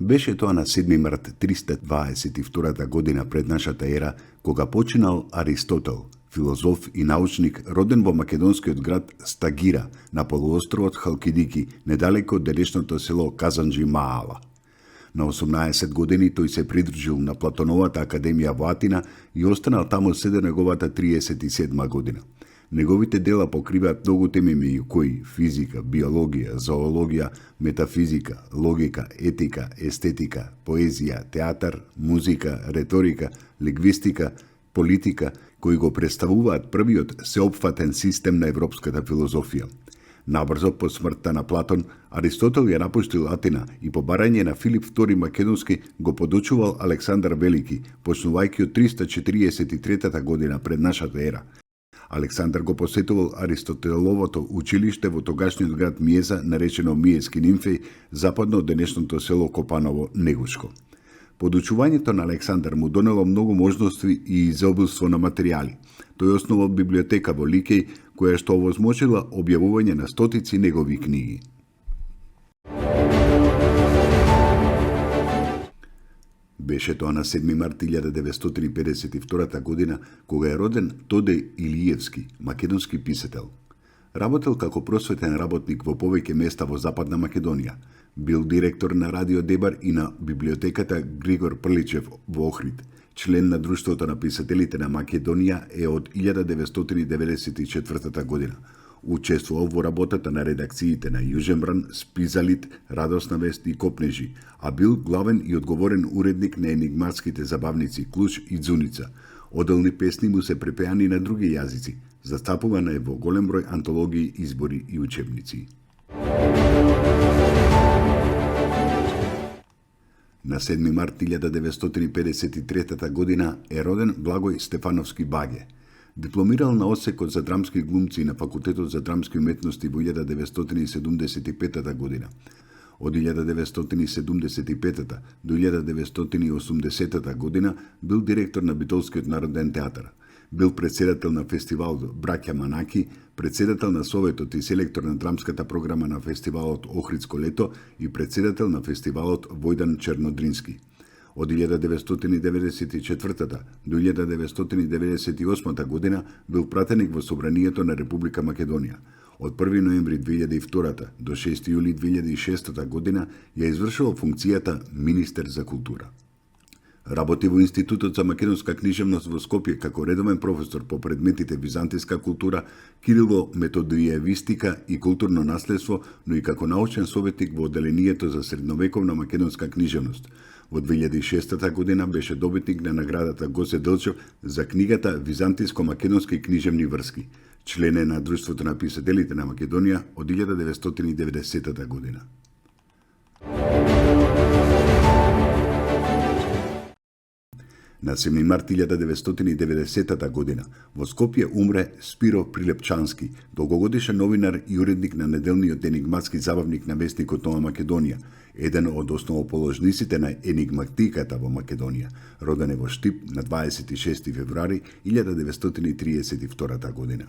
Беше тоа на 7 март 322 година пред нашата ера, кога починал Аристотел, филозоф и научник роден во македонскиот град Стагира на полуостровот Халкидики, недалеко од денешното село Казанџи Маала. На 18 години тој се придружил на Платоновата академија во Атина и останал таму се до неговата 37 година. Неговите дела покриваат многу теми меѓу кои физика, биологија, зоологија, метафизика, логика, етика, естетика, поезија, театар, музика, реторика, лингвистика, политика, кои го представуваат првиот сеопфатен систем на европската филозофија. Набрзо по смртта на Платон, Аристотел ја напуштил Атина и по барање на Филип II Македонски го подучувал Александар Велики, почнувајќи од 343 година пред нашата ера. Александар го посетувал Аристотеловото училиште во тогашниот град Миеза, наречено Миески Нимфеј, западно од денешното село Копаново Негушко. Подучувањето на Александар му донело многу можности и изобилство на материјали. Тој основал библиотека во Ликеј, која што овозможила објавување на стотици негови книги. Беше тоа на 7 март 1952 година, кога е роден Тоде Илиевски, македонски писател. Работел како просветен работник во повеќе места во Западна Македонија. Бил директор на Радио Дебар и на библиотеката Григор Прличев во Охрид. Член на Друштвото на писателите на Македонија е од 1994 година. Учествувал во работата на редакциите на Јужен бран, Спизалит, Радосна вест и Копнежи, а бил главен и одговорен уредник на енигматските забавници Клуч и Дзуница. Оделни песни му се препеани на други јазици. Застапувана е во голем број антологии, избори и учебници. На 7 март 1953 година е роден Благој Стефановски Баѓе. Дипломирал на одсекот за драмски глумци на Факултетот за драмски уметности во 1975 година. Од 1975 до 1980 година бил директор на Битолскиот народен театар. Бил председател на фестивалот Браќа Манаки, председател на Советот и селектор на драмската програма на фестивалот Охридско лето и председател на фестивалот Војдан Чернодрински. Од 1994 до 1998 година бил пратеник во Собранието на Република Македонија. Од 1 ноември 2002 до 6 јули 2006 година ја извршувал функцијата министер за култура. Работи во Институтот за македонска книжевност во Скопје како редовен професор по предметите византиска култура, кирило-методиевистика и културно наследство, но и како научен советник во Одделението за средновековна македонска книжевност. Во 2006 година беше добитник на наградата Гоце Делчев за книгата Византиско-македонски книжевни врски. Член е на Друштвото на писателите на Македонија од 1990 година. На 7 март 1990 година во Скопје умре Спиро Прилепчански, долгогодишен новинар и уредник на неделниот енигматски забавник на вестникот Нова Македонија, еден од основоположниците на енигматиката во Македонија, роден е во Штип на 26 февруари 1932 година.